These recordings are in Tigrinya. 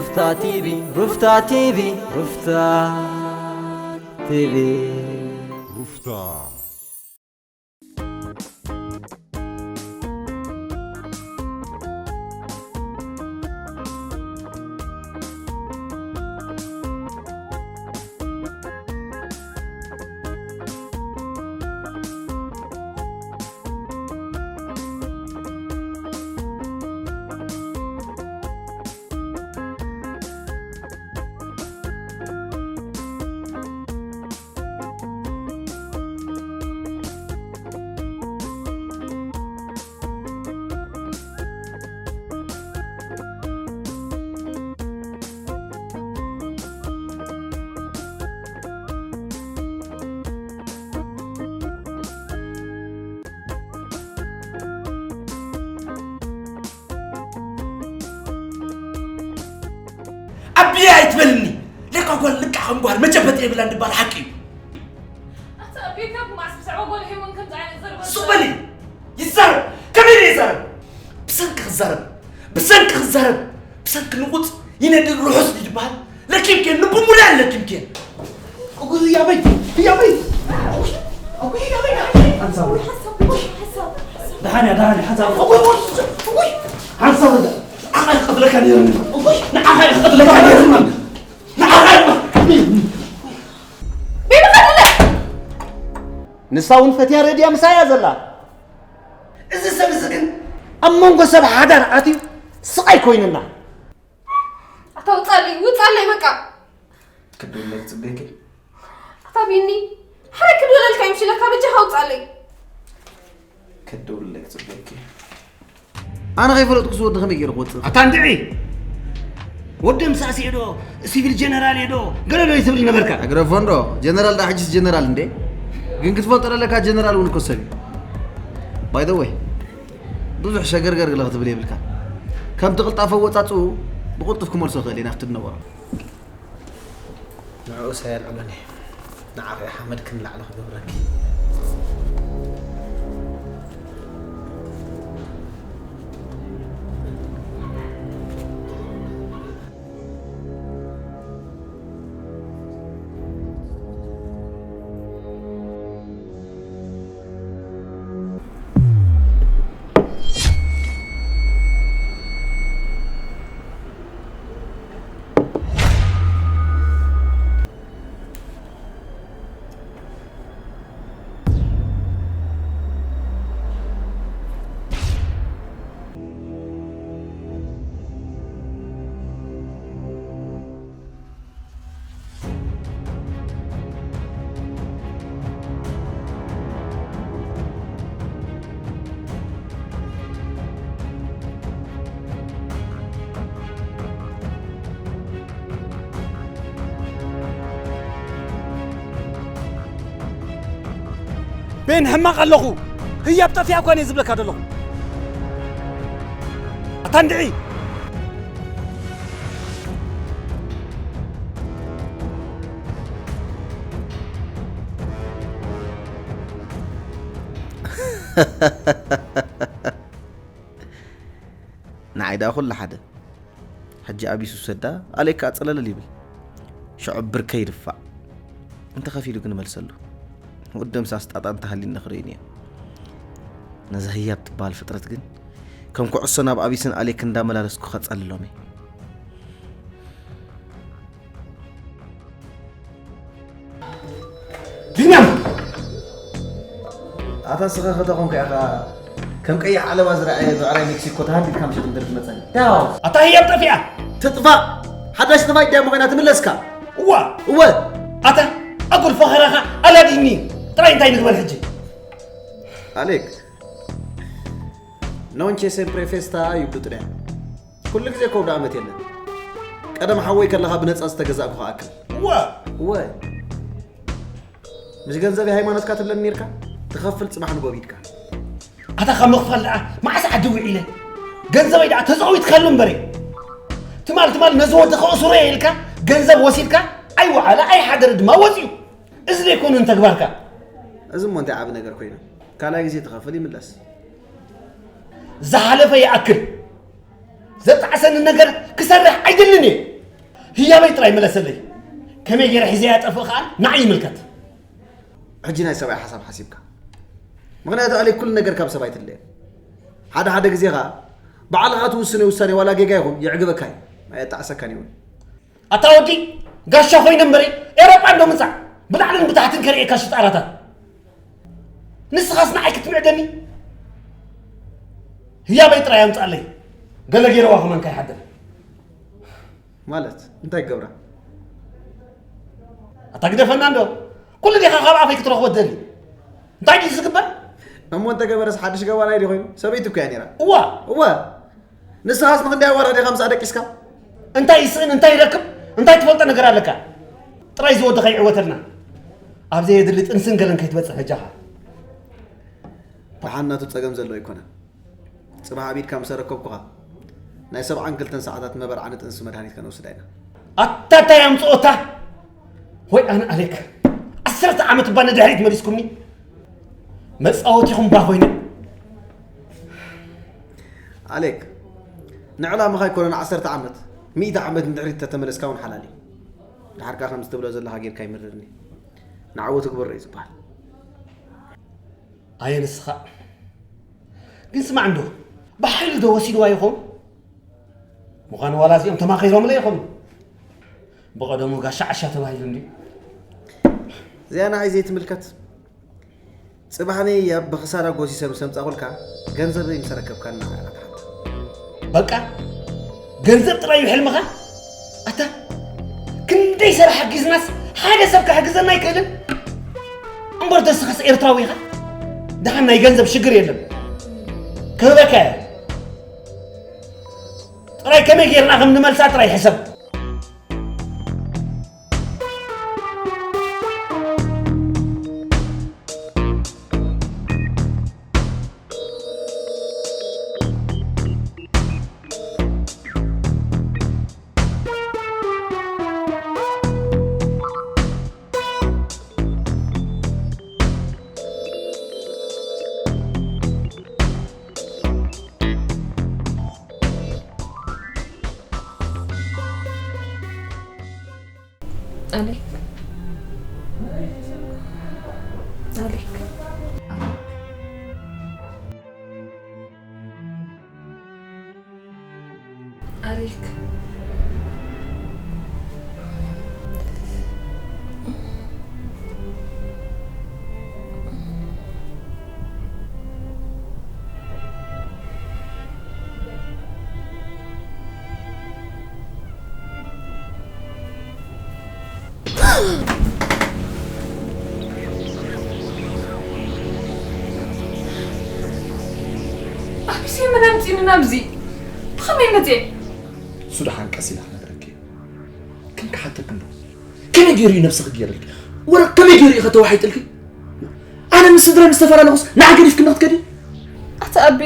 ሩፍታ ቲቪ፣ ሩፍታ ቲቪ፣ ሩፍታ ቲቪ። ሩፍታ። ኣቢያ ኣይትበልኒ። ለካ ጓል ልቃ ከም ጓል መጨበጥ የብላን ድባል ሓቂ እዩ። ኣታ ኣቢካ ብማዕስ ብዛዕባ ጓል ሄሞን ከምዚ ዓይነት ዘረባ ሱቕ በሊ። ይዛረብ። ከመይ ኢሉ ይዛረብ? ብሰንኪ ክዛረብ። ብሰንኪ ክዛረብ። ብሰንኪ ንቑጽ ይነድድ ርሑስ ድዩ ዝበሃል? ለኪምኬን፣ ንብሙሉኣን ለኪምኬን። እጉ ህያበይ፣ ህያበይ። እጉ ህያበይ። ኣንሳብ። ሓሳብ፣ ሓሳብ፣ ሓሳብ። ደሓን እያ፣ ደሓን እያ፣ ሓንሳብ። እጉ፣ እጉ፣ እጉ። ሓንሳብ ወደ። ንዓኻ ይኸፍለካ ነይሩ። እጉ፣ ንዓኻ ይኸፍለካ ነይሩ። ንዓኻ ይኸፍለካ። ቤቢ ኸድለ። ንሳ እውን ፈትያ ረድያ ምሳያ ዘላ። እዚ ሰብ እዚ ግን ኣብ መንጎ ሰብ ሓዳር ኣትዩ ስቓይ ኮይኑና። ኣታ ውጻለይ፣ ውጻለይ በቃ። ክድውለይ ጽበይኪ። ኣታ ቢኒ፣ ሕራይ ክድውለልካ ይምሽለካ፣ በጃኻ ውጻለይ። ክድውለይ ጽበይኪ። ኣነ ከይፈለጥኩ ዝወዲ ከመይ ገይሩ ክወጽእ? ኣታ እንድዒ! ወዲ ምሳስ እየ ዶ፣ ሲቪል ጀነራል እየ ዶ፣ ገለሎ እዩ ትብል ነበርካ። ኣግረፎን ዶ? ጀነራል ዳ ሕጅስ ጀነራል እንዴ? ግን ክትፈልጦ ደለካ ጀነራል እውን እኮ ሰብ እዩ። By the way፣ ብዙሕ ሸገርገር ግለ ክትብል የብልካ። ከምቲ ቅልጣፈ ወጻጽኡ ብቕልጡፍ ክመልሶ ክእል እየ ናብቲ ዝነበሮ። ንዕኡ ሳይ ኣልዕሎኒ። ንዓኺ ሓመድ ክንላዕሎ ክገብረኪ። ቤን፣ ሕማቕ ኣለኹ። ህያብ ጠፊኣ እኳ እየ ዝብለካ ዘለኹ። ኣታ እንድዒ! ንዓይ ደኣ ኩሉ ሓደ። ሕጂ ኣቢሱ ሰዳ፣ ኣሌክ ከኣ ጸለለል ይብል። ሽዑ ብርከይ ይድፋዕ። እንተኸፊሉ ግን እመልሰሉ። ወዲ ደምሳስ ጣጣ እንተሃልዩኒ ክርእዩኒ እዮም። ነዛ ህያብ ትበሃል ፍጥረት ግን ከም ኩዕሶ ናብ ኣቢስን ኣሌክ እንዳመላለስኩ ከጸልሎም እየ። ቢንያም! ኣታ ስኻ ከተኾንካ ኢኻ ከም ቀይሕ ዓለባ ዝረኣየ ብዕራይ ሜክሲኮ ተሃንዲድካ ምሸት ምድሪ ትመጸኒ። እንታይ ኣታ ህያብ ጠፊኣ! ትጥፋእ! ሓዳሽ ጥፋእ ድያ ምኾይና ትምለስካ? እዋ! እወ! ኣታ ኣጉል ፈኸራኻ ኣላዲኒ! ጥራይ እንታይ ንግበር ሕጂ? ኣሌክ፣ ኖንቼ ሴምፕሬ ፌስታ ይብሉ ጥልያን። ኩሉ ግዜ ከውዲ ዓመት የለን። ቀደም ሓወይ ከለኻ ብነጻ ዝተገዛእኩ ክኣክል። እዋ! እወ። ምስ ገንዘብ ሃይማኖትካ ትብለኒ ኔርካ? ትኸፍል ጽባሕ ንጎብ ኢድካ። ኣታ ካብ ምኽፋል ደኣ መዓስ ዓዲ ውዒለ? ገንዘበይ ደኣ ተጸዊትካሉ እምበረ። ትማል ትማል ነዚ ወዲ ከእሱሮ እየ ኢልካ ገንዘብ ወሲድካ ኣይወዓለ ኣይሓደረ ድማ ወጺኡ። እዚ ዘይኮኑን ተግባርካ። እዚ እሞ እንታይ ዓቢ ነገር ኮይኑ? ካልኣይ ግዜ ትኸፍል ይምለስ። ዝሓለፈ ይኣክል። ዘጣዕሰኒ ነገር ክሰርሕ ኣይደልን እየ። ጥራይ መለሰለይ። ከመይ ገይረ ሒዘያ ጠፍእ ከኣ ንዓይ ይምልከት። ሕጂ ናይ ሰብኣይ ሓሳብ ሓሲብካ። ምኽንያቱ ኣሌክ ኩሉ ነገር ካብ ሰብ ኣይትለየ። ሓደ ሓደ ግዜ ኸኣ ባዕልኻ ትውስኖ ውሳኔ ዋላ ጌጋ ይኹን የዕግበካ እዩ። ኣየጣዕሰካን ይውን። ኣታ ወዲ ጋሻ ኮይነ እምበሪ ኤውሮጳ እንዶ ምጻእ ብላዕልን ብታሕትን ከርእየካ ሽጣራታት። ንስኻስ ንዓይ ክትምዕደኒ? ህያበይ ጥራይ ኣምጻለይ። ገለ ገይረዋ ከማን ከይሓድር። ማለት እንታይ ክገብራ? ኣታ ግደፈና እንዶ። ኩሉ ዲኻ ካብ ኣፈይ ክትረኽቦ ትደሊ? እንታይ ድዩ ዝግበር? እሞ እንተገበረስ ሓድሽ ገባናይ ድዩ ኮይኑ? ሰበይቱ እኮ እያ ነይራ። እዋ። እዋ። ንስኻስ ንኽንደይ ኣዋርሕ ዲኻ ምስኣ ደቂስካ? እንታይ ይስእን እንታይ ይረክብ? እንታይ ትፈልጦ ነገር ኣለካ? ጥራይ ዝወዲ ከይዕወተልና። ኣብ ዘየድሊ ጥንስን ገለን ከይትበጽሕ በጃኻ። ደሓን ናቱ ጸገም ዘለዎ ኣይኮነን። ጽባሕ ኣብ ኢድካ ምስ ኣረከብኩኻ ናይ ሰብዓን ክልተን ሰዓታት መበርዓ ንጥንሲ መድሃኒት ከነውስዳ ኢና። ኣታ እንታይ ኣምጽኦታ? ወይ ኣነ ኣሌክ ዓሰርተ ዓመት እባ ንድሕሪት መሊስኩምኒ። መጻወቲኹም እባ ኮይነ። ኣሌክ ንዕላምኻ ኣይኮነን ዓሰርተ ዓመት ሚእቲ ዓመት ንድሕሪት ተተመለስካ እውን ሓላል እዩ። ድሓር ከኣ ከምዚ ትብሎ ዘለኻ ጌርካ ይምርርኒ። ንዓወት ግበሮ እዩ ዝበሃል። ኣየ ንስኻ ግን ስማዕ እንዶ ብሓይሊ ዶ ወሲድዋ ይኾን? ምዃኑ ዋላ እዚኦም ተማኺሮምለ ይኾኑ። ብቐደሙ ጋሻ ዓሻ ተባሂሉ እንድዩ። እዚኣ ንዓይ ዘይትምልከት። ጽባሕ ንያ ብኽሳራ ጎሲሰ ምስ ኣምጻኹልካ ገንዘበይ ምስ ኣረከብካኒ ንዓኻ ትሓታ። በቃ ገንዘብ ጥራይ እዩ ሕልምኻ? ኣታ ክንደይ ሰብ ሓጊዝናስ ሓደ ሰብ ክሕግዘና ኣይክእልን? እምበር ደስኻስ ኤርትራዊ ኢኻ? ደሓን ናይ ገንዘብ ሽግር የለን። ክህበካ እየ። ጥራይ ከመይ ጌርና ከም ንመልሳ ጥራይ ሕሰብ። ኣሌክ ኣሌክ ኣሌክ ኣቢሴ መን ኣምጺኡኒ ናብዚ? ብኸመይ መጽኤ? እሱ ደሓን ቀስ ኢላ ክነግረኪ እየ። ግን ክሓተኪ እንዶ፣ ከመይ ገይሩ እዩ ነብሲ ክገይረልኪ? ወረ ከመይ ገይሩ እዩ ከተዋሒጥልኪ? ኣነ ምስ ስድራይ ምስ ተፈላለኹስ ንዓ ገዲፍክኒ ክትከዲ? ኣታ ኣቢ፣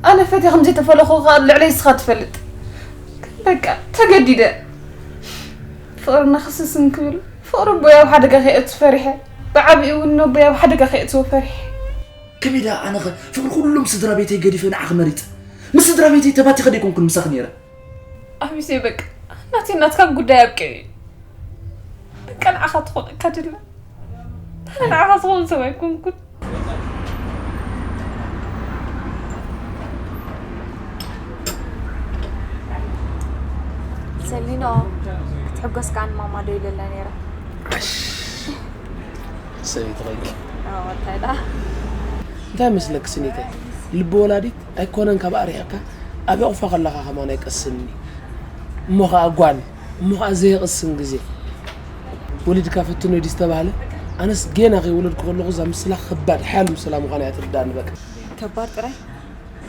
ኣነ ፈትየ ከም ዘይተፈለኹ ከኣ ልዕለይ ንስኻ ትፈልጥ። ግን በቃ ተገዲደ። ፍቕርና ክስስን ክብል፣ ፍቕሪ ኣቦይ ኣብ ሓደጋ ከየእቱ ፈሪሐ። ብዓቢኡ እውን ነቦይ ኣብ ሓደጋ ከየእትዎ ፈሪሐ። ከመይ ደኣ ኣነ ኸ ፍቕሪ ኩሎም ስድራ ቤተይ ገዲፈ ንዓኺ መሪጸ? ምስ ስድራ ቤተይ ተባቲኸ ደይኮንኩን ምሳኺ ነይረ። ኣቢሴ በቃ ናተይ ናትካን ጉዳይ ኣብቂዑ እዩ። በቃ ንዓኻ ትኾነካ ድላ። ኣነ ንዓኻ ዝኸውን ሰብ ኣይኮንኩን። ሰሊኖ ክትሕጎስ ከኣ ንማማ ደው ኢለላ ነይረ። ሰበይቲ ኮይንኪ ኣዎ እንታይ ደኣ እንታይ መስለኪ ስኒተይ ልቢ ወላዲት ኣይኮነን ካብ ኣርሒቕካ ኣብ ሕቑፋ ከለኻ ከማን ኣይቀስንኒ እሞ ኸዓ ጓል እሞ ኸዓ ዘየቕስን ግዜ ወሊድካ ፈትኖ ድዩ ዝተባህለ ኣነስ ጌና ከይወለድኩ ከለኹ እዛ ምስላ ከባድ ሓያል ምስላ ምዃና እያ ትርዳእኒ በቃ ከባድ ጥራይ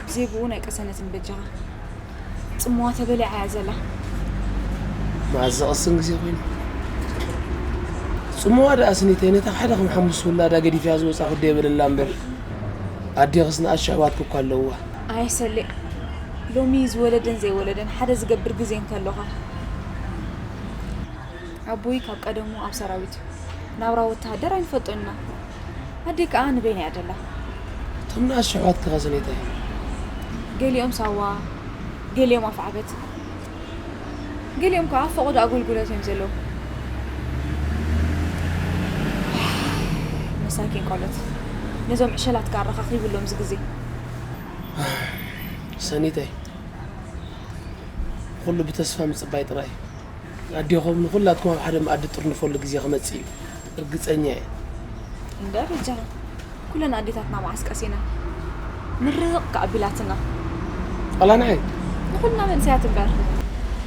ብዘይ ብኡ ናይ ቀሰነትን በጃኻ ጽምዋ ተበሊዓ እያ ዘላ። መኣዝ ዝቕስን ግዜ ኮይኑ ጽምዋ ደኣ ስኒተይ ነታ ሓደ ከም ሓሙስ ውላዳ ገዲፍያ ዝወጻ ክደ የበለላ እምበር ኣዴኽስ ንኣሽ ኣሕዋትኪ እኳ ኣለውዋ። ኣየ ሰሌ ሎሚ ዝወለደን ዘይወለደን ሓደ ዝገብር ግዜ እንከሎኻ ኣቦይ ካብ ቀደሙ ኣብ ሰራዊት እዩ። ናብራ ወተሃደር ኣይንፈልጦን ኢና። ኣደይ ከኣ ንበይና እያ ደላ። እቶም ንኣሽ ኣሕዋትኪ ኸ ስኒተይ? ገሊኦም ሳዋ፣ ገሊኦም ኣፍዓበት። ገሊኦም ከዓ ፈቐዶ ኣገልግሎት እዮም ዘለዉ። መሳኪን ቆሎት፣ ነዞም ዕሸላት ከኣ ኣረኻኺብሎም እዚ ግዜ። ሰኒተይ፣ ኩሉ ብተስፋ ምጽባይ ጥራይ። ኣዴኹም ንኹላትኩም ኣብ ሓደ መኣዲ ጥርንፈሉ ግዜ ክመጽእ እዩ፣ ርግጸኛ እየ። እንዳ በጃኻ፣ ኩለን ኣዴታትና መዓስ ቀሲና፣ ምርቕ ከኣ ኣቢላትና። ዋላ ንዓይ ንኹልና መንእሰያት እምበር።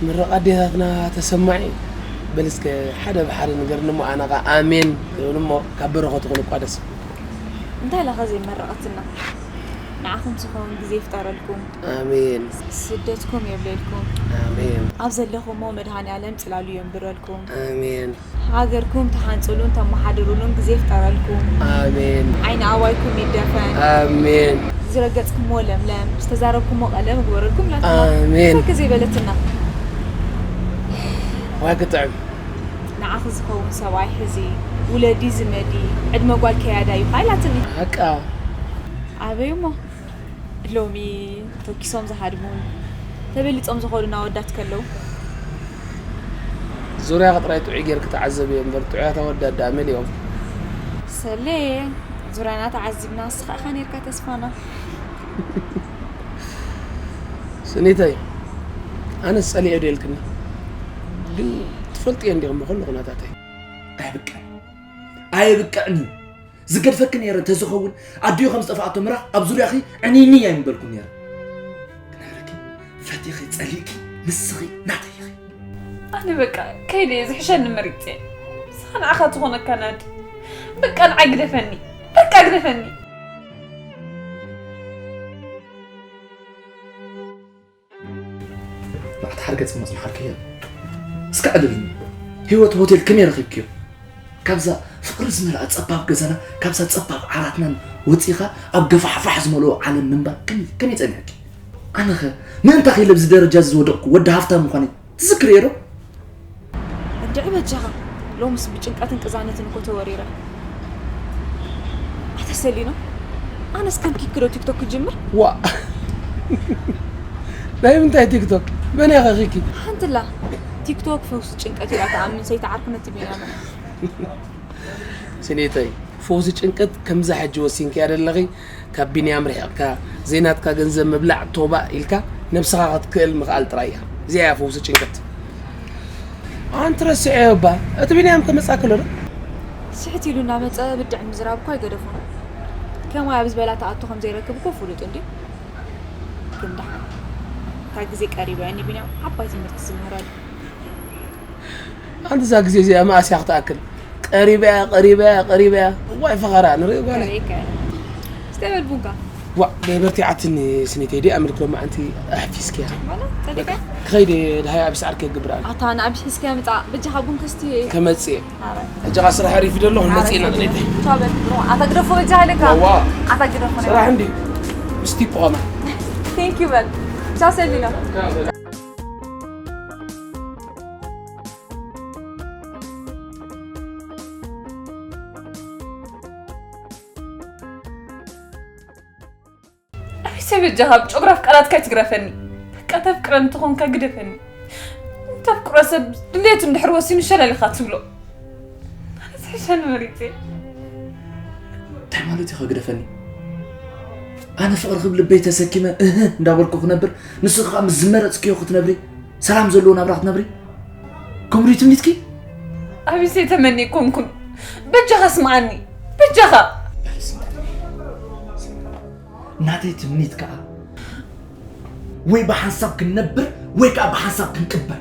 ምርቕ ኣዴታትና ተሰማዒ። በል እስከ ሓደ ብሓደ ንገርኒ እሞ፣ ኣነ ኸኣ ኣሜን ክብል እሞ፣ ካብ በረኸቱ ክንቋደስ። እንታይ ኢላኸ ዘይመረቐትና? ንዓኹም ዝኸውን ግዜ ይፍጠረልኩም። ኣሜን ስደትኩም የብለልኩም። ኣሜን ኣብ ዘለኹሞ መድሃኔ ኣለም ጽላሉ የንብረልኩም። ኣሜን ሃገርኩም ተሓንጽሉን ተመሓድሩሉን ግዜ ይፍጠረልኩም። ኣሜን ዓይኒ ኣባይኩም ይደፈን። ኣሜን ዝረገጽኩሞ ለምለም፣ ዝተዛረብኩሞ ቀለም ይግበረልኩም። ላትና ኣሜን። ብርክ ዘይበለትና። ዋይ ክጥዕም። ንዓኺ ዝኸውን ሰብኣይ ሕዚ፣ ውለዲ ዝመዲ፣ ዕድመ ጓል ከያዳ እዩ ኢላትኒ። ሓቃ ኣበይ እሞ? ሎሚ ተኪሶም ዝሃድሙን ተበሊጾም ዝኸዱን ኣወዳት ከለዉ። ዙርያኻ ጥራይ ጥዑይ ጌርኪ ተዓዘብዮ እምበር፣ ጥዑያት ኣወዳት ደኣ መሊኦም። ሰሌ፣ ዙርያና ተዓዚብና፣ ንስኻ ኢኻ ኔርካ ተስፋና። ስኒተይ፣ ኣነስ ጸሊኤ ዶ ኢልክኒ? ግን ትፈልጥዮ እንዲኹም ብኹሉ ኩነታተይ። ኣይብቅዕን፣ ኣይብቅዕን እዩ። ዝገድፈኪ ነይረ እንተዝኸውን፣ ኣዲኡ ከም ዝጠፍኣቶ ምራኽ ኣብ ዙርያኺ ዕንይንይ ኣይምበልኩን ነይረ። ክነግረኪ፣ ፈቲኺ ጸሊእኪ፣ ንስኺ ናተይ ኢኺ። ኣነ በቃ ከይደ እየ ዝሕሸኒ መሪጸ። ንስኻ ንዓኻ ዝኾነካ ናዲ። በቃ ንዓይ ግደፈኒ። በቃ ግደፈኒ። ንዓቲ ሓደ ገጽ እሞ ዝመሓልክዮ። እስከ ዕልልኒ። ህይወት ሆቴል ከመይ ረኺብክዮ? ካብዛ ፍቕሪ ዝመልኣ ጸባብ ገዛና፣ ካብዛ ጸባብ ዓራትናን ወጺኻ ኣብ ገፋሕፋሕ ዝመልኦ ዓለም ምንባር ከመይ፣ ከመይ ጸኒሕኪ? ኣነኸ ምእንታኺ ኢለ ኣብዚ ደረጃ እዚ ዝወደቕኩ ወዲ ሃፍታም ምዃነይ ትዝክርዮ ዶ? እንድዒ በጃኻ፣ ሎምስ ብጭንቀትን ቅዛነትን እኮ ተወሪረ። ኣታ ሰሊኖ፣ ኣነስ ከም ኪኪ ዶ ቲክቶክ ክጅምር? ዋ ናይ ምንታይ ቲክቶክ? መን ኢኻ ኪኪ? ሓንትላ ቲክቶክ ፈውሲ ጭንቀት ኢላ ትኣምን ሰይቲ ዓርኩ ነቲ ቢንያም። ስኒተይ፣ ፈውሲ ጭንቀት ከምዛ ሕጂ ወሲንክያ ዘለኺ፣ ካብ ቢንያም ርሒቕካ፣ ዘይናትካ ገንዘብ ምብላዕ ቶባእ ኢልካ ነብስኻ ክትክእል ምኽኣል ጥራይ እያ። እዚኣ እያ ፈውሲ ጭንቀት። ኣንቲ ረስዐዮ እባ፣ እቲ ቢንያም ከመጻ ከሎ ዶ? ስሕት ኢሉ እናመጸ ብድዕ ምዝራብ እኮ ኣይገደፎን። ከማይ ኣብ ዝበላ ትኣቱ ከም ዘይረክብ እኮ ፍሉጥ እንድዩ። ግን ደሓን እታ ግዜ ቀሪባ እያ፣ ንቢንያም ዓባይ ትምህርቲ ዝምህረሉ። ኣንቲ እዛ ግዜ እዚኣ መኣስ እያ ክትኣክል? ቀሪባ እያ፣ ቀሪባ እያ፣ ቀሪባ እያ። እዋይ ፈኸራ፣ ንርኢ ጓለይ። ከመይ ከ? እስተ በል ቡንካ። ዋ፣ በርቲዓትኒ ስኒተይ፣ ዲኣ ምልክ ሎማዓንቲ ኣሕፊስክያ። ዋላ፣ ጸሊእካ? ክኸይድ እየ፣ ድሃይ ኣብ ስዓር ከግብር ኣለ። ኣታ ንኣቢስ ሒዝካ ምጻእ፣ በጃኻ ቡን ከስትዮ እየ። ከመጽእ እየ። ኣረ። ሕጂ ኸኣ ስራሕ ሪፍ ደሎ፣ ክንመጽእ ኢና፣ ጽለይተይ። ቻው በል። ኣታ ግደፎ በጃ ሃለካ። ዋ። ኣታ ግደፎ ነይ። ስራሕ እንዲ፣ ምስቲ ይቆማ። Thank you በል። ቻው ሰሊና። ኣበይ ሰብ በጃኻ፣ ብጨጉራ ኣፍቃራትካ ኣይትግረፈኒ። በቃ ተፍቅረኒ ተኾንካ ግደፈኒ። እንተፍቅሮ ሰብ ድሌቱ እንድሕር ወሲኑ ሸለል ኢኻ ትብሎ። ኣነ ዝሕሸኒ መሪጸ። እንታይ ማለት እዩ ግደፈኒ? ኣነ ፍቕሪ ክብ ልበይ ተሰኪመ እህ እንዳበልኩ ክነብር፣ ንስኺ ከዓ ምስ ዝመረጽክዮ ክትነብሪ፣ ሰላም ዘለዎ ናብራ ክትነብሪ? ከምኡ ድዩ ትምኒትኪ? ኣቢሰይ ተመኒ ኣይኮንኩን። በጃኻ ስምዓኒ። በጃኻ። ናተይ ትምኒት ከዓ ወይ ብሓንሳብ ክንነብር ወይ ከዓ ብሓንሳብ ክንቅበር።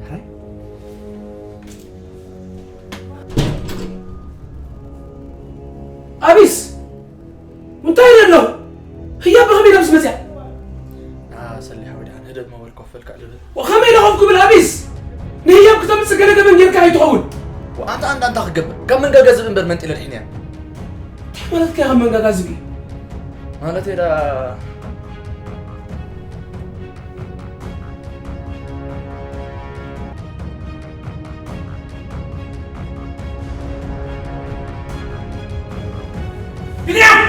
ሕራይ? ኣቢስ እንታይ ኢለ ኣለኹ? ህያብ ብኸመይ ናብ ዝመፅያ? ሰሊሕ ሓወይ ደሓን ህደድ ሞባይል ኮፍ በልካ ልብል። ወኸመይ ኢለ ኮፍ ክብል ኣቢስ? ንህያብ ክተምፅእ ገለ ገበን ጌርካ ኣይትኸውን። ኣንታ ኣንታ ኣንታ ክገብር ካብ መንጋጋ ዝብኢ እምበር መንጢለ ድሒንያ። እንታይ ማለትካ ኢኻ መንጋጋ ዝብኢ? ማለተይ ዳ ቢንያም!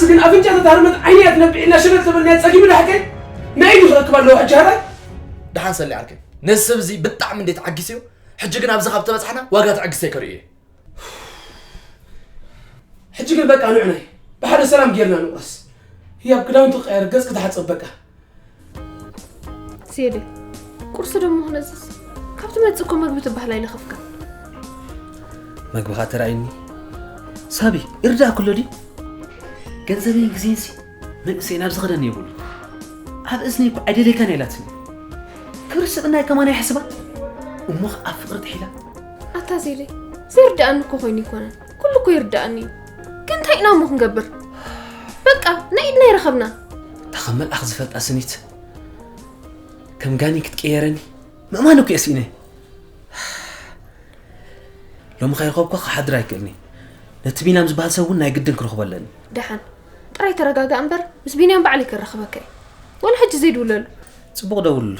ግን ኣፍንጫ ተታርመት ዓይኒ እያ ትነብዕ ኢልና ሽበት ተበልና ጸጊሙ ዳሕከ ናይ ኢዱ ክረክብ ኣለዎ ሕጂ ሃራይ። ደሓን ሰሊ ዓርከይ፣ ነዚ ሰብ እዚ ብጣዕሚ እንዴት ዓጊሰዮ። ሕጂ ግን ኣብዚ ካብ ተበጻሕና ዋጋ ትዕግስተይ ከርእዮ እየ። ሕጂ ግን በቃ ንዕናይ ብሓደ ሰላም ጌርና ንቑረስ። ህያብ ክዳውንቲ ቀየር፣ ገጽ ክትሓጸብ በቃ። ሴደ፣ ቁርሲ ደሞ ክነዝስ? ካብ ትመጽእ እኮ መግቢ ትበሃል ኣይለኸፍካን። መግብኻ ተራእዩኒ ሳቢ ይርዳእ ኩሎ ድዩ? ገንዘበይን ግዜንሲ መንእሰይ ናብ ዝኸደኒ የብሉ። ኣብ እዝነይ እኮ ኣይደለይካን ኢላትኒ። ክብሪ ስብእናይ ከማን ኣይሕስባ እሞ ኣብ ፍቕሪ ጥሒላ። ኣታ ዜደይ፣ ዘይርድኣኒ እኮ ኮይኑ ኣይኮነን። ኩሉ እኮ ይርድኣኒ እዩ። ግን እንታይ ኢና እሞ ክንገብር? በቃ ናይ ኢድና ይረኸብና። እታ ከም መልኣኽ ዝፈልጣ ስኒት ከም ጋኒ ክትቅየረኒ ምእማን እኮ እየ ስኢነ። ሎሚ ከይረኸብኳ ክሓድር ኣይክእልኒ። ነቲ ቢንያም ዝበሃል ሰብ እውን ናይ ግድን ክረኽቦ ኣለኒ። ደሓን ጥራይ ተረጋጋእ እምበር ምስ ቢንያም ባዕለይ ከራኽበካ እየ። ወላ ሕጂ ዘይድውለሉ። ጽቡቕ ደውልሉ።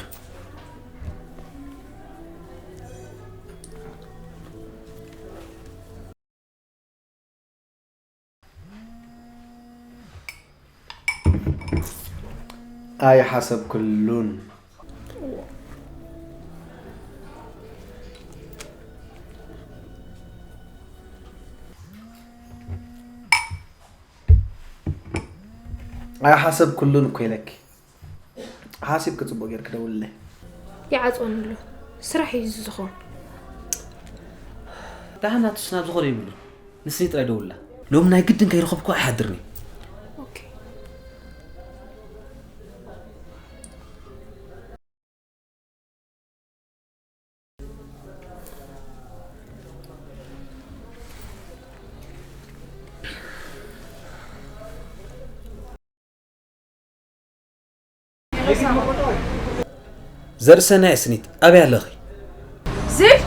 ኣይሓሰብክሉን። ኣይሓሰብክሉን እኮ ኢለኪ። ሓሲብኪ ጽቡቕ ጌርኪ ደውልለይ። ይዓጽወኒ ኣሎ። ስራሕ እዩ እዚ ዝኸውን። ደሓን ናቱስ ናብ ዝኾነ ይብሉ። ንስኒ ጥራይ ደውልላ። ሎም ናይ ግድን ከይረኸብኩ ኣይሓድርኒ። ኦኬ። ዘርእሰናይ ስኒት ኣበይ ኣለኺ? ዜድ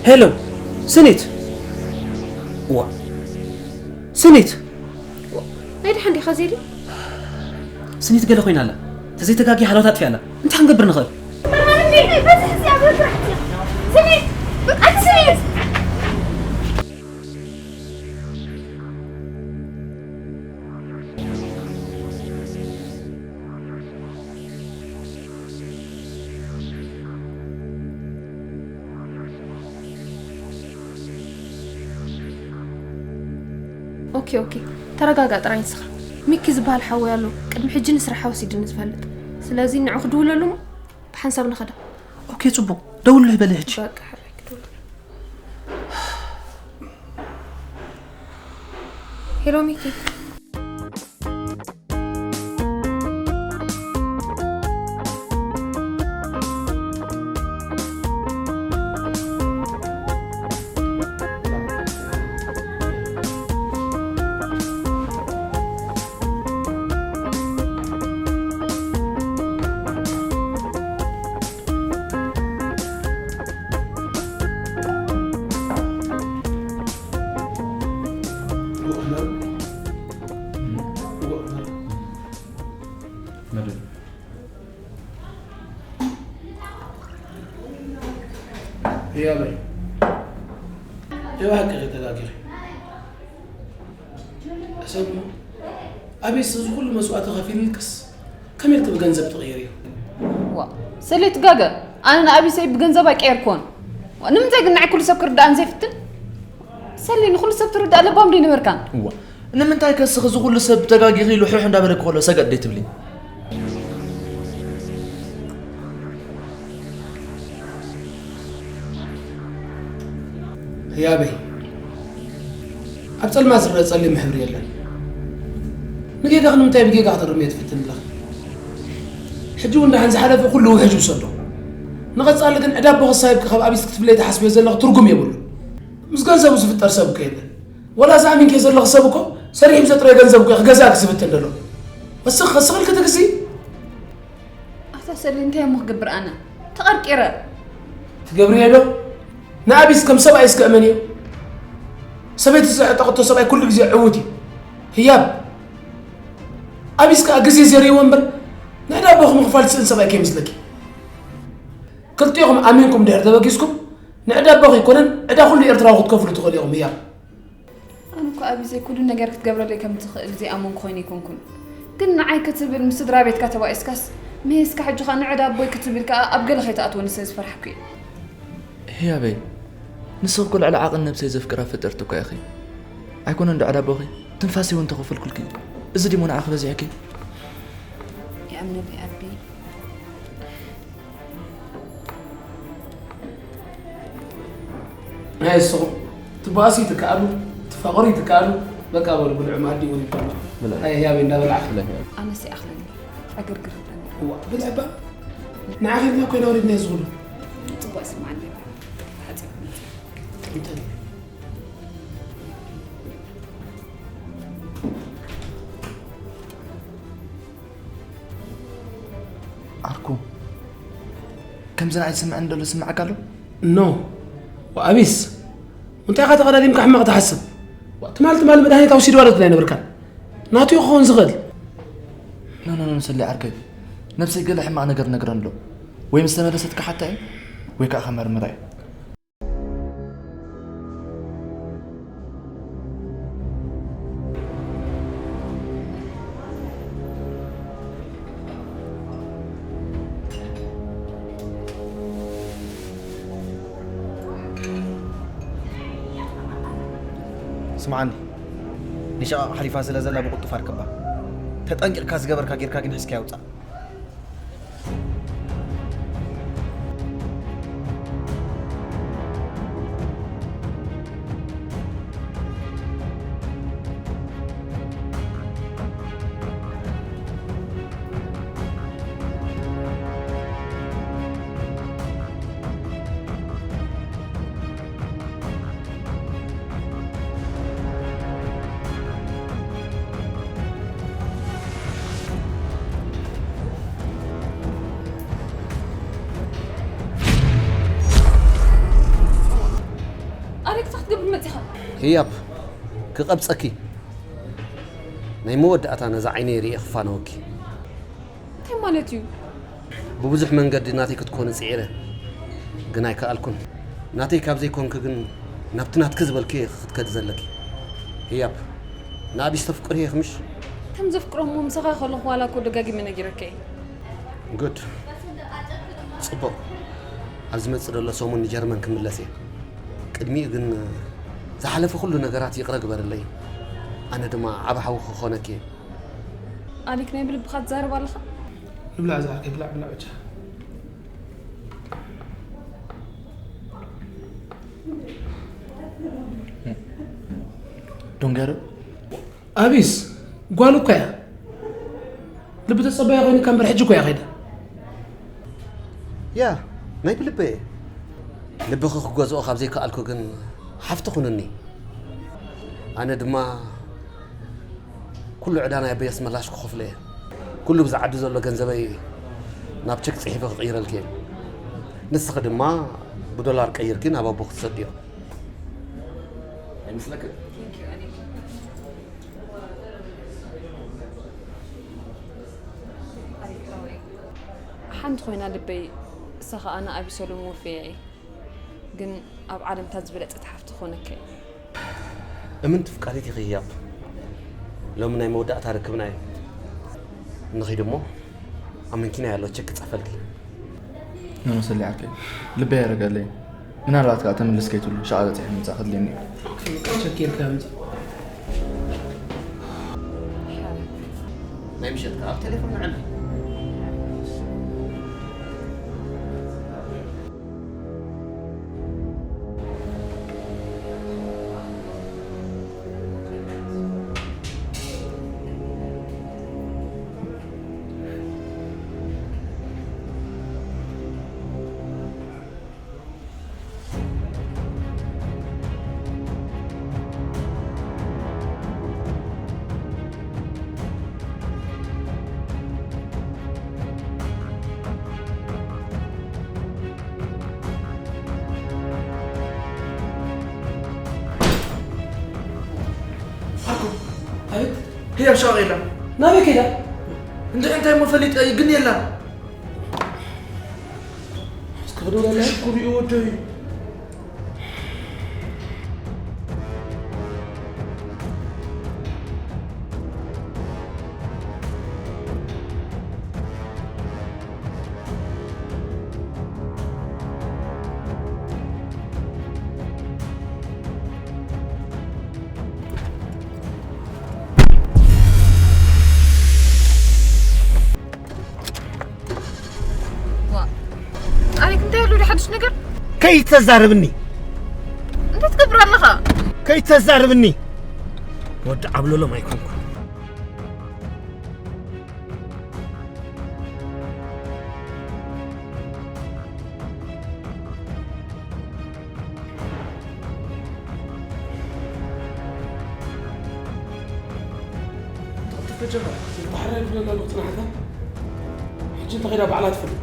ሄሎ ስኒት ዋ ስኒት ናይ ደሓን ዲኻ ዜድ ስኒት ገለ ኮይና ኣላ ተዘይተጋጊ ሓለዋት ኣጥፊኣ ኣላ እንታይ ክንገብር ንኽእል ኦኬ ኦኬ ተረጋጋ ጥራይ ንስኻ። ሚኪ ዝበሃል ሓወይ ኣሎ ቅድሚ ሕጂ ንስራሕ ወሲድኒ ዝፈልጥ። ስለዚ ንዑ ክድውለሉ እሞ ብሓንሳብ ንኸዳ። ኦኬ ጽቡቕ ደውልለይ በሊ ሕጂ። በቃ ሕራይ ክድውለሉ። ሄሎ ሚኪ። መደብ ህያበይ፣ ብሓቂ ተጋጊኺ። ሕሰብሞ፣ ኣቤስ እዚ ኩሉ መስዋእቲ ከፊሉልክስ ከመይ ኢልኪ ብገንዘብ ትቕይርዮ? ዋ፣ ሰሌ ትጋገ። ኣነ ንኣቢሰይ ብገንዘብ ኣይቀየርኩዎን። ዋ፣ ንምንታይ ግን ንዓይ ኩሉ ሰብ ክርድኣኒ ዘይፍትን? ሰሌ ንኹሉ ሰብ ትርዳእ ለባም ዶ ኣይነበርካን? እዋ፣ ንምንታይ ከስኺ እዚ ኩሉ ሰብ ተጋጊኺ ኢሉ ሕሕ እንዳበለኪ ከሎ ሰገጥ ደይትብሊ? ህያበይ፣ ኣብ ጸልማት ዝረኣ ጸሊም ሕብሪ የለን። ንጌጋኺ ንምንታይ ብጌጋ ክትእርምዮ ትፍትኒ ኣለኺ? ሕጂ እውን ደሓን ዝሓለፈ ኩሉ ውሕጅ ውሰዶ። ንቐጻሊ ግን ዕዳ ኣቦኺ ሳሂብኪ ካብ ኣቢስ ክትፍለይ ትሓስብዮ ዘለኺ ትርጉም የብሉን። ምስ ገንዘቡ ዝፍጠር ሰብ እኮ የለን። ወላ እዚ ኣሚንክዮ ዘለኺ ሰብ እኮ ሰሪሑ ብዘጥረዮ ገንዘብ እኮ እዩ ክገዝኣኪ ዝፍትን ዘሎ። ወስኽ ከስኽልኪ ትግዝኢ? ኣታ ሰሊ እንታይ እሞ ክገብር ኣነ ተቐርቂረ። ትገብርዮ ዶ? ንኣቢስ ከም ሰብኣይ እስከ እመንዮ። ሰበይቲ ዘዕጠቐቶ ሰብኣይ ኩሉ ግዜ ዕዉት እዩ። ህያብ ኣቢስ ከኣ ግዜ ዘርእይዎ እምበር ንዕዳ ኣቦኺ ምኽፋል ዝስእን ሰብኣይ ከይመስለኪ። ክልቲኦኹም ኣሚንኩም ድሕር ተበጊስኩም፣ ንዕዳ ኣቦኺ ኣይኮነን፣ ዕዳ ኩሉ ኤርትራዊ ክትከፍሉ ትኽእሉ ኢኹም። ህያብ። ኣነ እኮ ኣብይ ዘይኩሉ ነገር ክትገብረለይ ከም ትኽእል ዘይኣመንኩ ኮይነ ኣይኮንኩን። ግን ንዓይ ክትብል ምስ ስድራ ቤትካ ተባኢስካስ፣ መሄስካ ሕጂ ኸኣ ንዕዳ ኣቦይ ክትብል ከኣ ኣብ ገለ ከይትኣትወኒ ስለ ዝፈራሕኩ እየ። ህያበይ፣ ንስኺ እኮ ልዕሊ ዓቐን ነብሰይ ዘፍቅራ ፍጥርቲ እኮ ኢኺ። ኣይኮነን ዶ ዕዳ ኣቦኺ? ትንፋሰይ እውን ተኸፈልኩልኪ። እዚ ድዩ ንዓኺ በዚሕኪ? ይኣምነለይ ኣቢ። ናይ እስኹም ትባእሱ ይትከኣሉ፣ ትፋቐሩ ይትከኣሉ። በቃ በሉ ብልዑ፣ ማዲ እውን ይባሉ። ብልዑ። ኣይ ህያበይ እንዳበላዕኺ። ብልዑ። ኣነስ ይኣኽለኒ፣ ዕግርግር ይብለኒ። እዋ፣ ብልዕ እባ። ንዓኺ ኢልና እኮ ኢና ወሪድና እዚ ኩሉ። ጽቡቕ ስምዓኒ። ሓጺር። እንታይ? ዓርኩ፣ ከምዚ ንዓይ ዝስምዐኒ ዘሎ ዝስምዓካ ኣሎ? ኖ። ወኣቢስ፣ እንታይ ኢኻ ተቐዳዲምካ ሕማቕ ትሓስብ? ዋ፣ ትማል ትማል መድሃኒት ኣውሲድዋ ዶ ትብላ ኣይነበርካን? ናቱ እዩ ክኸውን ዝኽእል። ኖ፣ ኖ፣ ኖ፣ ሰሊ ዓርከይ። ነብሰይ ገለ ሕማቕ ነገር ነግረን ኣሎ። ወይ ምስ ተመለሰት ክሓታ እየ፣ ወይ ከዓ ከመርምራ እየ። ስምዓኒ፣ ንሸቓቕ ሓሊፋ ስለ ዘላ ብቕልጡፍ ኣርክባ። ተጠንቂቕካ ዝገበርካ ጌርካ ግን ሒዝካያ ውጻእ። ኣሌክስ፣ ክትገብር መጺኻ? ህያብ፣ ክቐብጸኪ። ናይ መወዳእታ ነዛ ዓይነይ ርእየ ክፋነወኪ። እንታይ ማለት እዩ? ብብዙሕ መንገዲ ናተይ ክትኮኒ ጽዒረ፣ ግን ኣይከኣልኩን። ናተይ ካብ ዘይኮንኪ ግን ናብቲ ናትኪ ዝበልክዮ ኢኺ ክትከዲ ዘለኪ። ህያብ፣ ንኣቢስ ተፍቅርዮ ኢኺ ምሽ? ከም ዘፍቅሮ እሞ ምሳኻ ከለኹ ዋላ እኮ ደጋጊመ ነጊረካ እየ። ጉድ። ጽቡቕ። ኣብ ዝመጽእ ዘሎ ሰሙን ንጀርመን ክምለስ እየ። ቅድሚኡ ግን ዝሓለፈ ኩሉ ነገራት ይቕረ ግበርለይ። ኣነ ድማ ዓቢ ሓውኺ ክኾነኪ እየ። ኣሊክ ናይ ብልብኻ ትዛረብ ኣለኻ? ንብላዕ ዝዓርከይ፣ ብላዕ፣ ብላዕ ብቻ። ዶንጋረ? ኣቢስ፣ ጓል እኮ እያ። ልቢ ተጸባያ ኮይኑካ እምበር ሕጂ እኮ እያ ከይዳ። ያ፣ ናይ ብልበይ እየ። ልብኺ ክገዝኦ ካብ ዘይከኣልኩ ግን ሓፍቲ ኩንኒ። ኣነ ድማ ኩሉ ዕዳ ናይ ኣቦይ ኣስመላሽ ክኸፍሎ እየ። ኩሉ ብዛ ዓዲ ዘሎ ገንዘበይ ናብ ቸክ ጽሒፈ ክቕይረልኪ እየ። ንስኺ ድማ ብዶላር ቀይርኪ ናብ ኣቦ ክትሰድዮ። ኣይመስለክን? ሓንቲ ኮይና ልበይ፣ እሳ ኸኣ ንኣቢሰሎም ወፍየ እየ። ግን ኣብ ዓለም እታ ዝበለጸት ሓፍቲ ክኾነካ እየ። እምንቲ ፍቃሪት ኢኺ ህያብ። ሎሚ ናይ መወዳእታ ርክብና እዩ። ንኺድ እሞ ኣብ መንኪና ያሎ ቸክ ክጽሕፈልኪ። ነመሰሊ ዓርከይ፣ ልበይ ያረጋለይ። ምናልባት ከዓ ተመልስ ከይትብሉ ሸቓ በፂሐ ምምፃእ ከድልየኒ እዩ። ኦኬ፣ በቃ ቸክ ጌርካ ምፃእ። ናይ ምሸት ከዓ ኣብ ቴሌፎን ንዕልል። ኣቤት። ህያብ ሸቓቕ የላ። ናበይ ከይዳ? እንድዒ እንታይ እሞ ፈሊጠ እዩ፣ ግን የላ። ክኽደውለላ ኩሪኡ ወደይ። ኣሪክ እንታይ ኣሎ ሓድሽ ነገር? ከይተዛርብኒ እንታይ ትገብር ኣለኻ? ከይተዛርብኒ ወዲ ዓብሎሎም ኣይኮንኩ። ተጀመረ ባሕሪ ዝብለና ንክፅናሕታ ሕጂ እንተኸይዳ ባዕላ ትፈልጥ።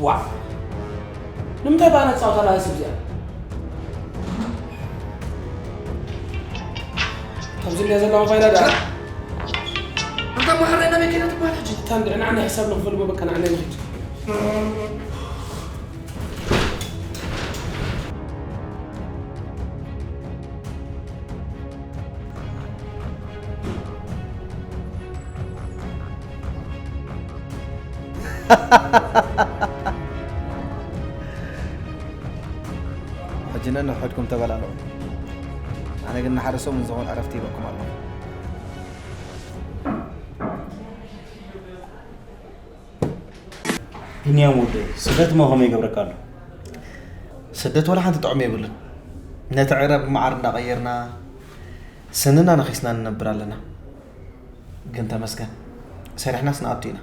ዋ ንምንታይ ባና ፃውታ ላ ሰብ እዚኣ ካብዚ እንዲያ ዘለዋ ፋይዳ ዳ እንተ ማሕረይ ናበይ ከይዳ ትበሃል ሕጂ? እታ እንድዕና ናይ ሕሳብ ንኽፈልጎ በቃ ንዓና ንኽድ ሕጂ ነንሕድኩም ተበላልዑ። ኣነ ግን ንሓደ ሰሙን ዝኸውን ዕረፍቲ ሂበኩም ኣለኹ። ቢንያም ወደይ፣ ስደት እሞ ከመይ ይገብረካ ኣሎ? ስደት ዋላ ሓንቲ ጥቕሚ የብሉን። ነቲ ዕረ ብመዓር እንዳቐየርና ስንና ነኺስና ንነብር ኣለና። ግን ተመስገን ሰሪሕናስ ንኣቱ ኢና።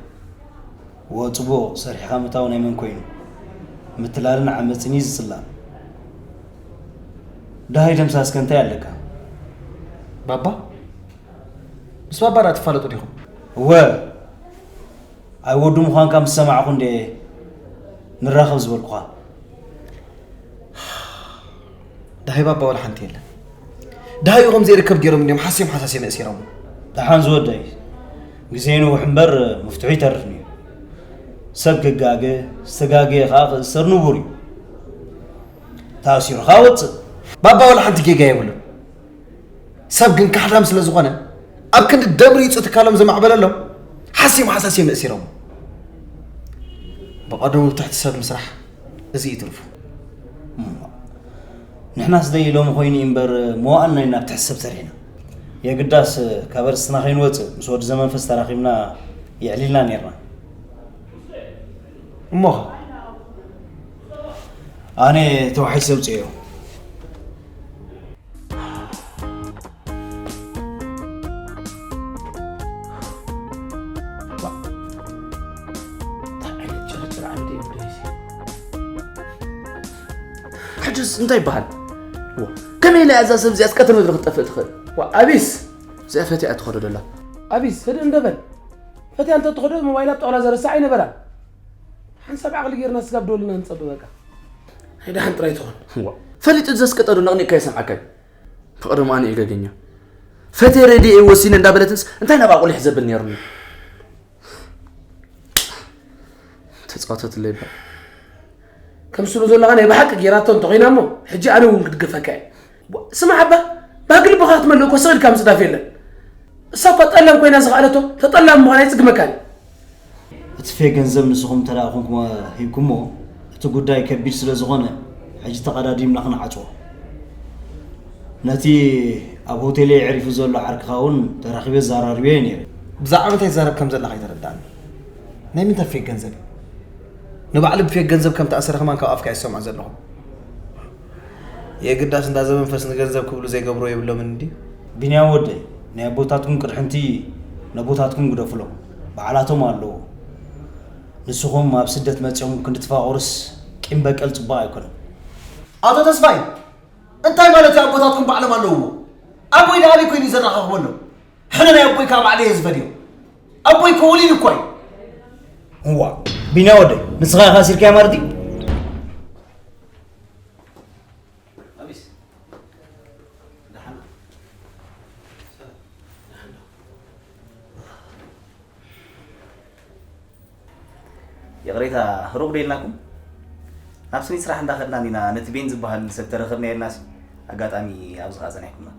እወ ጽቡቕ፣ ሰሪሕኻ ምእታው ናይ መን ኮይኑ? ምትላልን ዓመጽን እዩ ዝጽላእ። ደሃይ ደምሳስከ እንታይ ኣለካ? ባባ? ምስ ባባ ደኣ ትፋለጡ ዲኹም? እወ፣ ኣይ ወዱ ምዃንካ ምስ ሰማዕኹ እንዴ ንራኸብ ዝበልኩኻ። ደሃይ ባባ ዋላ ሓንቲ የለን። ደሃይ ኢኹም ዘይርከብ ገይሮም እንዲዮም ሓስዮም ሓሳስዮም የእሲሮም። ደሓን ዝወደይ፣ ግዜ ይንውሕ እምበር ምፍትሑ ይተርፍን እዩ። ሰብ ክጋገ፣ ዝተጋገየ ኸኣ ክእሰር ንቡር እዩ። ተኣሲሩ ኸኣ ወጽእ። ባባ ዋላ ሓንቲ ጌጋ የብሉን። ሰብ ግን ካሕዳም ስለ ዝኾነ ኣብ ክንዲ ደም ሪጹ ትካሎም ዘማዕበለሎም ሓስዮም ሓሳስዮም የእሲሮም። ብቐደሙ ብትሕቲ ሰብ ምስራሕ እዚ እዩ ትርፉ። እሞ ንሕናስ ደይ ሎሚ ኮይኑ እዩ እምበር መዋእልና ኢና ኣብ ትሕቲ ሰብ ሰሪሕና። የግዳስ ካብ ኣርእስትና ከይንወጽእ ምስ ወዲ ዘመንፈስ ተራኺብና የዕሊልና ኔርና። እሞኸ ኣነ ተዋሒሰ ኣውፅኤዮ። ሕጅስ እንታይ ይበሃል? ከመይ ኢላ እዛ ሰብ እዚኣስ ቀትሪ ምድሪ ክትጠፍእ ትኽእል? ኣቢስ እዚኣ ፈቲያ ትኸዶ ደላ። ኣቢስ ህድእ እንደበል። ፈቲያ እንተትኸዶ ሞባይላ ኣብ ጣውላ ዘረሳ ኣይነበራን። ሓንሳብ ዓቕሊ ጌርና ስጋብ ደወልና ንጸበ በቃ። ናይ ደሓን ጥራይ ትኾን። ፈሊጡ ዘስቀጠ ዶ ነቕኒቕካ ይሰምዓካ እዩ። ብቐደሙ ኣነ እየ ገገኛ። ፈትየ ረድኤ ወሲነ እንዳበለትንስ እንታይ ናብኣ ቁሊሕ ዘብል ነይሩኒ። ተጻወተትለይ እባ። ከምስሉ ዘለኻ ናይ ብሓቂ ጌራቶ እንተኾይና እሞ ሕጂ ኣነ እውን ክድግፈካ እየ። ስማዕ ኣባ፣ ባህጊ ልብኻ ክትመልእ እኮ ስቕ ኢልካ ምጽዳፍ የለን። እሳ እኳ ጠላም ኮይና ዝኸኣለቶ ተጠላሚ ምዃና ይጽግመካን እዩ። እቲ ፌክ ገንዘብ ንስኹም እንተ ደኣ ኮንኩም ሂብኩሞ፣ እቲ ጉዳይ ከቢድ ስለ ዝኾነ፣ ሕጂ ተቐዳዲምና ክንዓጽዎ። ነቲ ኣብ ሆቴለይ ኣዕሪፉ ዘሎ ዓርክኻ እውን ተራኺበ ዘራርብዮ እየ ነይረ። ብዛዕባ ምንታይ ትዛረብ ከም ዘለኻ ኣይተረድኣኒ። ናይ ምንታይ ፌክ ገንዘብ እዩ? ንባዕሉ ብፌክ ገንዘብ ከም ተኣሰረ ከማን ካብ ኣፍካ እየ ዝሰምዖ ዘለኹ። የግዳስ እንዳ ዘመንፈስ ንገንዘብ ክብሉ ዘይገብርዎ የብሎምን እንድዩ። ቢንያም ወደይ፣ ናይ ኣቦታትኩም ቅርሕንቲ ነቦታትኩም ግደፉሎም፣ በዓላቶም ኣለዉ። ንስኹም ኣብ ስደት መጺኹም ክንዲ ትፋቐሩስ ቂም በቀል ጽቡቕ ኣይኮነን። ኣቶ ተስፋይ፣ እንታይ ማለት እዩ ኣቦታትኩም ባዕሎም ኣለውዎ? ኣቦይ ደኣ ኣበይ ኮይኑ እዩ ዘራኻኽበሎም? ሕነ ናይ ኣቦይ ካብ ባዕለይ እየ ዝፈድዮ። ኣቦይ እኮ ወሊዱ እኮ እዩ። እዋ፣ ቢንያም ወደይ፣ ንስኻ ኢኻ ኣሲርካያ ማለት እዩ? ይቕሬታ፣ ሩቕ ዶ ኢልናኩም? ናብ ስኒት ስራሕ እንዳኸድና ኢና ነቲ ቤን ዝበሃል ሰብ ተረኸብና የልናስ ኣጋጣሚ ኣብዚ ኸዓ ጸኒሕኩምና።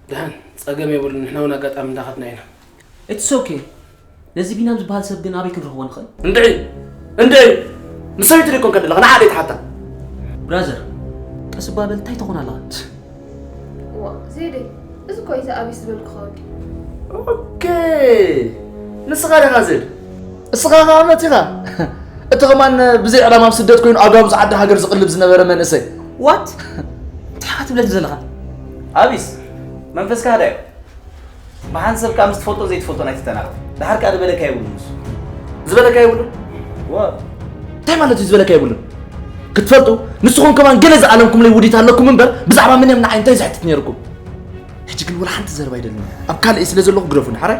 ደሓን ጸገም የብሉን፣ ንሕና እውን ኣጋጣሚ እንዳኸድና ኢና። It's okay። ነዚ ቢናም ዝበሃል ሰብ ግን ኣበይ ክንረኽቦ ንኽእል? እንድዒ እንድዒ ምስ ሰበይቲ ደይኮን ከድለኻ ንዓ ደይ ተሓታ። ብራዘር ቀስ እባ በል እንታይ ትኾን ኣለኻ? ዋ ዜደይ፣ እዚ እኮ እዩ ኣቢስ ዝበልኩ ኸወዲ። ኦኬ፣ ንስኻ ዲኻ ዜድ? እስኻ ኸዓ እምነት ኢኻ። እቲ ኸማን ብዘይ ዕላማ ኣብ ስደት ኮይኑ ኣጓብዝ ዓዲ ሃገር ዝቕልብ ዝነበረ መንእሰይ። ዋት እንታይ ኢኻ ትብለኒ ዘለኻ? ኣቢስ መንፈስካ ሃዳዮ። ብሓንሰብ ከኣ ምስ ትፈልጦ ዘይትፈልጦ ናይ ትተናገር። ደሓር ከኣ ዝበለካ የብሉን ንሱ። ዝበለካ የብሉን? ዋ እንታይ ማለት እዩ ዝበለካ የብሉን? ክትፈልጡ ንስኹም ከማን ገለ ዝኣለምኩምለይ ውዲት ኣለኩም እምበር ብዛዕባ ምንም ንዓይ እንታይ ዝሕትት ነይርኩም? ሕጂ ግን ወላ ሓንቲ ዘረባ ኣይደልን። ኣብ ካልእ ስለ ዘለኹ ግደፉኒ ሓራይ።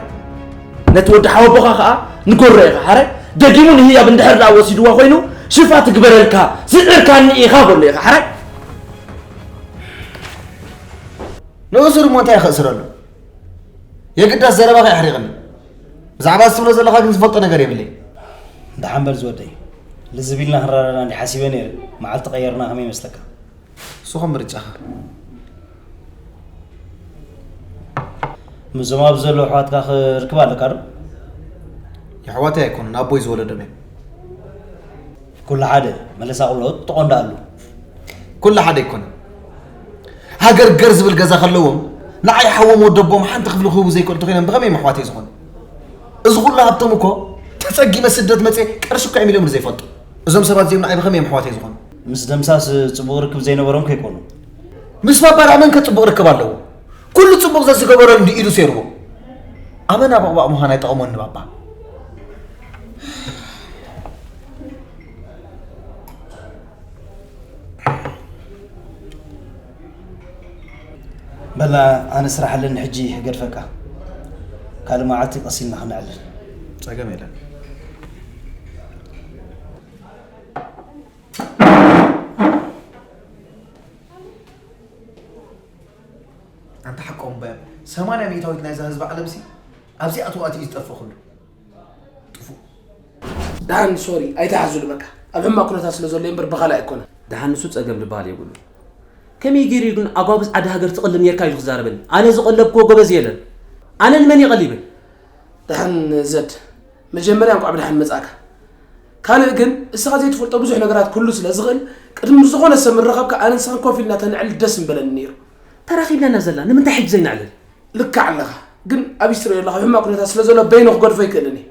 ነቲ ወዲ ሓወቦኻ ከኣ ንጎሮ ኢኻ ሓራይ። ደጊሙ ንህያብ እንድሕር ደኣ ወሲድዋ ኮይኑ ሽፋ ትግበረልካ ዝዕርካኒ ኢኻ በሎ ኢኻ ሓራይ። ንእሱር እሞ እንታይ ክእስረሉ? የግዳስ ዘረባኻ የሕሪቕኒ። ብዛዕባ እዚ ትብሎ ዘለኻ ግን ዝፈልጦ ነገር የብለይ። ደሓን በል ዝወደይ። ልዝብ ኢልና ክንረዳዳእ እንዲ ሓሲበ ነይረ። መዓልቲ ቀየርና ከመይ ይመስለካ? ንሱ ኸም ምርጫኻ። ምስዞም ኣብዚ ዘለዉ ኣሕዋትካ ክርክብ ኣለካ ዶ? የሕዋተይ ኣይኮኑን፣ ኣቦይ ዝወለዶም እዮም። ኩሉ ሓደ፣ መለሳ ቁሎ ጥቖ እንዳኣሉ። ኩሉ ሓደ ኣይኮነን። ሃገር ገር ዝብል ገዛ ከለዎም፣ ንዓይ ሓዎም ወደቦም ሓንቲ ክፍሊ ክህቡ ዘይክእሉ ተኾይኖም ብኸመይ እዮም ኣሕዋተይ ዝኾኑ? እዚ ኩሉ ሃብቶም እኮ ተጸጊመ ስደት መጽየ ቅርሺ እኳ እዮም ኢሎም ዘይፈልጡ። እዞም ሰባት እዚኦም ንዓይ ብኸመይ እዮም ኣሕዋተይ ዝኾኑ? ምስ ደምሳስ ጽቡቕ ርክብ ዘይነበሮም ከይኮኑ። ምስ ባባ ደኣ መን ከ ጽቡቕ ርክብ ኣለዎ? ኩሉ ጽቡቕ ዘዝገበረሉ ኢዱ ሰይርዎ። ኣበና ቦቕባቕ ምዃን ኣይጠቕሞን ንባባ። በላ ኣነ ስራሕ ኣለኒ ሕጂ ገድፈካ። ካልእ መዓልቲ ቀስ ኢልና ክነዕልል። ጸገም የለን። ኣንታ ሓቆም እባ እዮም። ሰማንያ ሚእታዊት ናይዛ ህዝቢ ዓለምሲ ኣብዚኣ ተዋእቲ እዩ ዝጠፍእ ኩሉ። ጥፉእ። ደሓን ሶሪ ኣይትሓዝሉ በቃ። ኣብ ሕማቕ ኩነታት ስለ ዘሎ እምበር ብኻልእ ኣይኮነን። ደሓን ንሱ ጸገም ዝበሃል የብሉን። ከመይ ገይሩ እዩ ግን ኣጓብዝ ዓዲ ሃገር ትቕልብ ኔርካ ኢሉ ክዛረበኒ? ኣነ ዝቐለብክዎ ጎበዝ የለን። ኣነ ንመን እየ ቀሊበ? ደሓን ዘድ፣ መጀመርያ እንቋዕ ብደሓን መጻእካ። ካልእ ግን እስኻ ዘይትፈልጦ ብዙሕ ነገራት ክህሉ ስለ ዝኽእል ቅድሚ ዝኾነ ሰብ ምረኸብካ ኣነ ንስኻን ኮፍ ኢልና ተነዕል ደስ ምበለኒ ነይሩ። ተራኺብና ኢና ዘለና ንምንታይ ሕጂ ዘይነዕልል? ልክዕ ኣለኻ፣ ግን ኣቢስ ትርእዮ ኣለኻ ኣብ ሕማቕ ኩነታት ስለ ዘሎ በይኑ ክገድፎ ኣይክእልን እየ።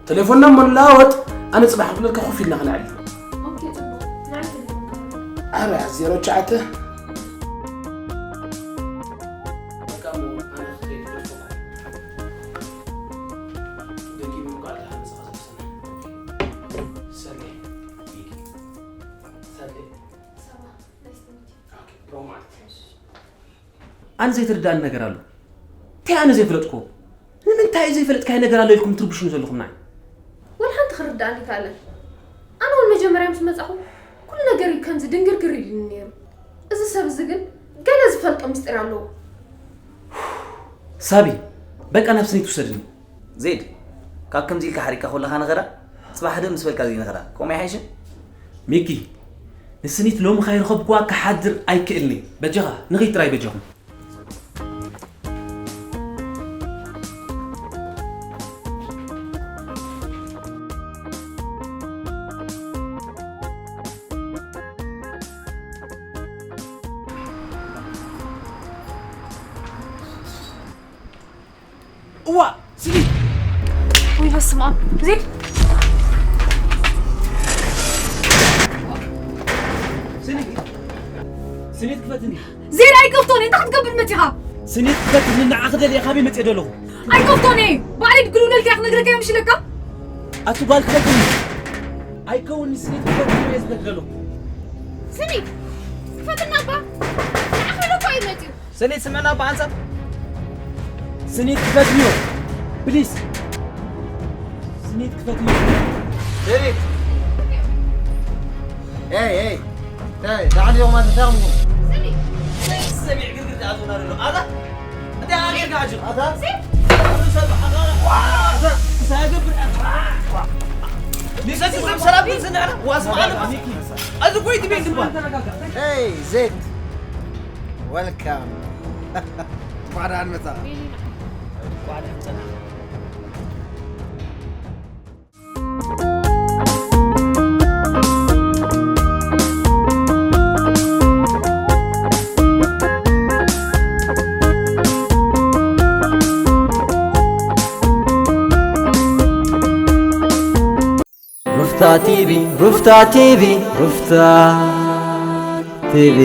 ተሌፎንና እሞ ንለዋወጥ፣ ኣነ ጽባሕ ክብለልካ ኮፍ ኢልና ክነዕልል። ኦኬ ጽቡቕ። ንዕልል። ኣረ ዜሮ ትሽዓተ። በቃ እሞ ኣነ ክኸይድ ክገድፈኩም። ደጊሙ እኳ ኣልካ ምሳኻ ዘውስና። ሰሌ። ሰሌ። ሰባ። ናይስ ቱ ሚት ዩ። ኦኬ፣ ሮማን። ኣነ ዘይትርዳእኒ ነገር ኣሎ። እንታይ ኣነ ዘይፈለጥኩዎ? ንምንታይ እዩ ዘይፈለጥካዮ ነገር ኣሎ ኢልኩም ትርብሹኒ ዘለኹም ንዓይ? ወላ ሓንቲ ክርዳእኒ ኣይከኣለን። ኣነ እውን መጀመርያ ምስ መጻኹ ኩሉ ነገር እዩ ከምዚ ድንግርግር ኢሉኒ ነይሩ። እዚ ሰብ እዚ ግን ገለ ዝፈልጦ ምስጢር ኣለዎ። ሳቢ፣ በቃ ናብ ስኒት ውሰድኒ። ዜድ፣ ካብ ከምዚ ኢልካ ሓሪቅካ ከለኻ ንኸዳ፣ ጽባሕ ደም ምስ በልካ ዘይንኸዳ፣ ከምኡ ኣይሓይሽን? ሚኪ፣ ንስኒት ሎሚ ካይረኸብኩዋ ክሓድር ኣይክእልን'የ። በጃኻ፣ ንኺድ ጥራይ በጃኹም። እዋ፣ ስኒት! ወይ በስመ ኣብ። ዜድ! ስኒት! ስኒት ክፈትኒ! ዜድ ኣይከፍቶን እየ፣ እንታይ ክትገብር መጺኻ? ስኒት ክፈትኒ፣ ንዓኺ ደልየ ካበይ መጺአ ደለኹ? ኣይከፍቶን እየ፣ ባዕለይ ድግልውለልካ እየ ክነግረካ እየ ምሽ ኢለካ? ኣቲ ጓል ክፈትኒ! ኣይከውንስ፣ ስኒት ክፈትኒ እየ ዝብለኪ ዘለኹ። ስኒት! ክፈትና እባ! ንዓኺ ኢሉ እኮ እዩ መጺኡ። ስኒት ስምዕና ብሓንሳብ ስኒት ክፈትንዮ ፕሊስ። ስኒት ክፈትንዮ። ስኒት። ኤይ ኤይ። እንታይ ደሓን ዲኹም? ኣንተ እንታይ ኾንኩም? ስኒት። ሰሚዕ ግርግር ደኣ ትብላ ዘሎ። ኣታ እንታይ ኣጌርካ ሕጂ? ኣታ ሰብ ዓኻ። ኣታ እንታይ ገብር ኣታ? ንሰቲ ሰብ ሰላም ዝናና ዋስ ማለት እዚ ጎይ ትቤት ይባል። Hey, Zed. Welcome. Para almeta. ሩፍታ ቲቪ ሩፍታ ቲቪ ሩፍታ ቲቪ